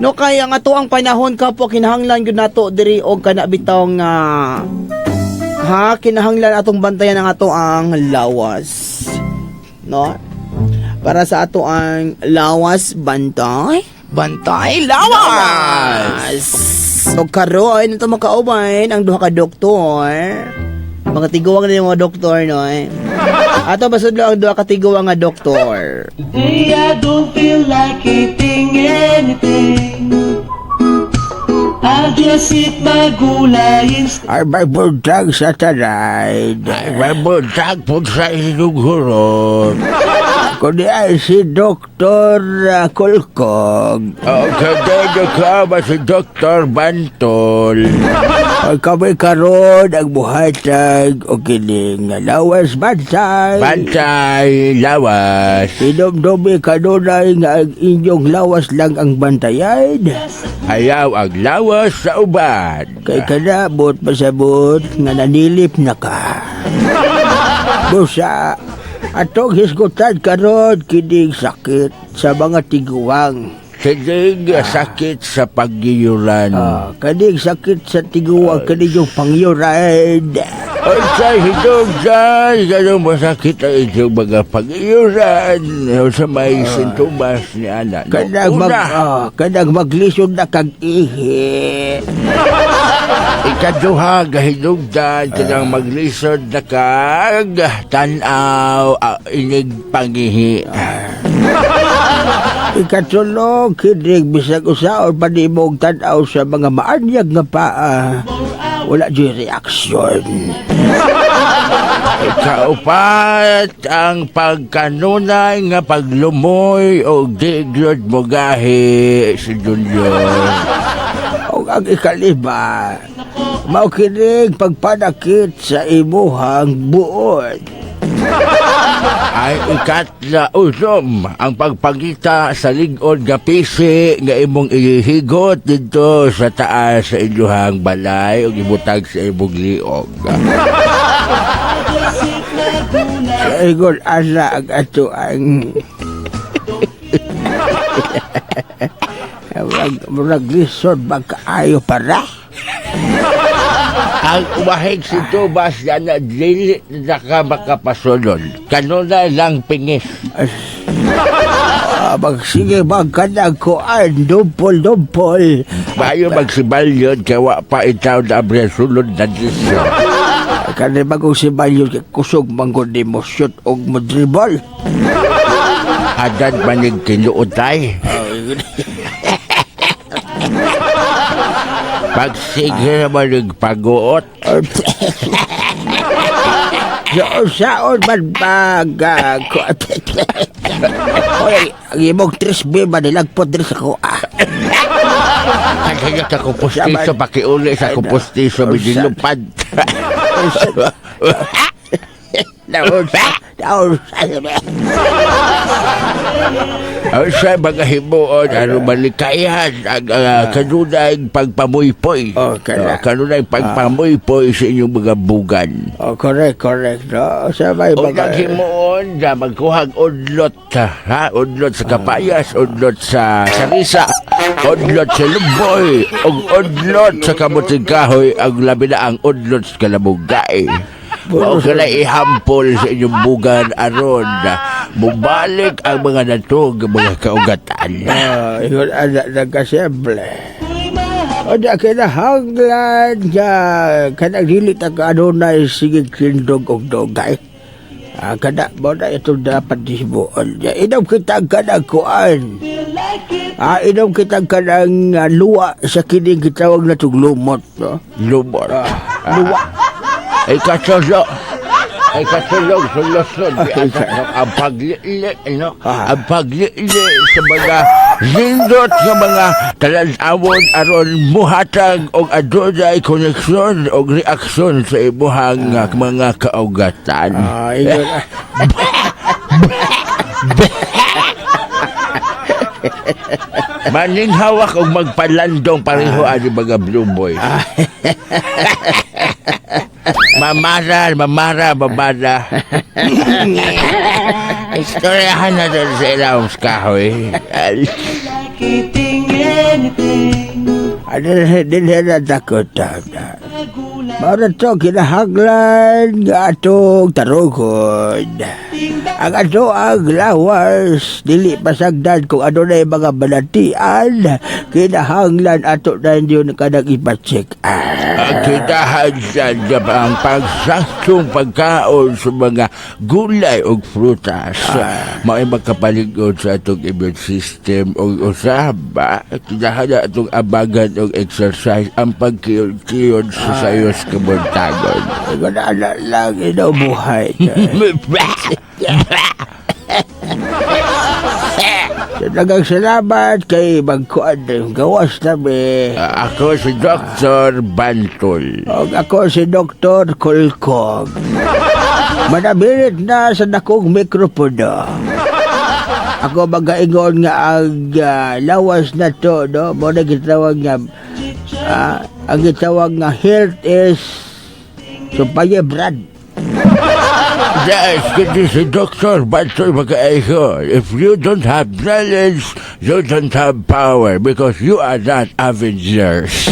No, kaya nga to ang panahon, kapwa, kinahanglan gyud nato diri og kana bitaw nga ha, kinahanglan atong bantayan ang ato ang lawas. No? Para sa ato ang lawas, bantay, bantay lawas. So karon ito makauban ang duha ka doktor. Mga tiguang na yung mga doktor, no, eh. Ato basudlo ang duha ka tiguang nga doktor. Hey, I don't feel like eating anything. I'll just eat my gulay instead. Ay, may buntag sa tanan. Ay, may buntag po sa inyong hurot. Kundi ay si Dr. Kulkog. Okay, ka ba si Dr. Bantol? Ay, kami karon ang buhatag o kining nga lawas bantay. Bantay, lawas. Inomdomi kanunay nga ang inyong lawas lang ang bantayan. Ayaw ang lawas sa uban. Kay kanabot pasabot nga nanilip na ka. Busa, atong hisgutan karon kining sakit sa mga tiguang. Kining sakit sa pagyuran. Ah, kaning sakit sa tiguang, kaning yung pangyuran. Ay, sa hitog dyan, ganun masakit ang inyong mga pagyuran sa may sintomas ni Ana. No, Kanang mag una, kanang maglisod na kag ihi. Ikaduha, gahinugdan, kanang maglisod na kag tanaw, inig pangihi. Ikatulog kining bisag usaon pa nimong tan-aw sa mga maanyag nga paa. Wala jud reaksyon. Ikaupat, ang pagkanunay nga paglumoy o diglod mo gahi si Junior. O ang ikalima, mao kining pagpanakit sa imuhang buot. Ay ikatla usom ang pagpangita sa lig-on nga pisi nga imong ihigot dito sa taas sa inyuhang balay o ibutag sa imong liog. Sa ingon ana ang ato ang murag lisod magkaayo para. Ang umahig si Tubas na na dili na ka makapasulod. Kanuna lang pingis. Ah, magsige magkanang kuan, dumpol-dumpol. Bayo magsibalyon kay wa pa itaw na abre sulod na disyo. Kani bagong si Balyon kay kusog manggod ni mo shoot og mo dribble. Adan manig kinuutay. Pagsige naman ng paguot. So, saon man bag kuan. Oy, ang imong 3B ba nilagpot diri sa kuha. Kaya ka kupustiso, pakiuli sa kupustiso, binilupad. Naon sa, naon sa. Ang sa mga himuon, ano malikayan, ang kanunay pagpamuypoy. Oh, kana. Kanunay pagpamuypoy sa inyong mga bugan. Oh, correct, correct. No? Sa may O mga himuon na magkuhag udlot, ha? Udlot sa kapayas, udlot sa sarisa, udlot sa lumboy, ug udlot sa kamuting kahoy, ang labi na ang udlot sa kalabugay. Mao ka na ihampol sa inyong bugan aron mubalik ang mga natog mga kaugatan. Ah, ingon ana nagkasemble. O di kinahanglan nga kanang dili ta ka adunay sige tindog og dugay. Ah, kada mo na ito dapat himuon. Ya, inom kita ang kanang kuan. Ah, inom kita ang kanang luwa sa kining gitawag na tong lumot. No? Lumot. Luwa. Ay katulo. Ay katulog sulusod. Ang paglili, no? Ang paglili sa mga lindot nga mga talan-awon aron muhatag og adunay koneksyon og reaksyon sa imuhang mga kaugatan. Ah, ingon. Maninghawak og magpalandong pareho ani mga blue boys. Mamara, mamara, mamara. Istoryahan natin sa ilawom sa kahoy. Like eating anything. Ano dinhi na takot. Mao na to kinahanglan nga atong tarugon. Ang ato ang lawas dili pasagdan kung ano na yung mga balatian, kinahanglan ato na yun kanang ipa-check up. Ang kinahanglan nga ba ang pagsaktong pagkaon sa mga gulay ug prutas mao'y makapalig-on sa atong immune system ug usab ba kinahanglan atong abagan og exercise, ang pagkiyon-kiyon sa sayos kabuntagon. Kung na lang inaw buhay. So, daghang salamat kay magkuan na yung gawas nami. Ako si Dr. Bantol. Og ako si Dr. Kulkog. Manabilit na sa dakong mikropono. Ako magaingon nga ang lawas na to, no? Mo na gitawag nga, ang gitawag nga health is sumpaye brad. Yes, kundi si Dr. Bantol magkaiko. If you don't have knowledge, you don't have power because you are not Avengers.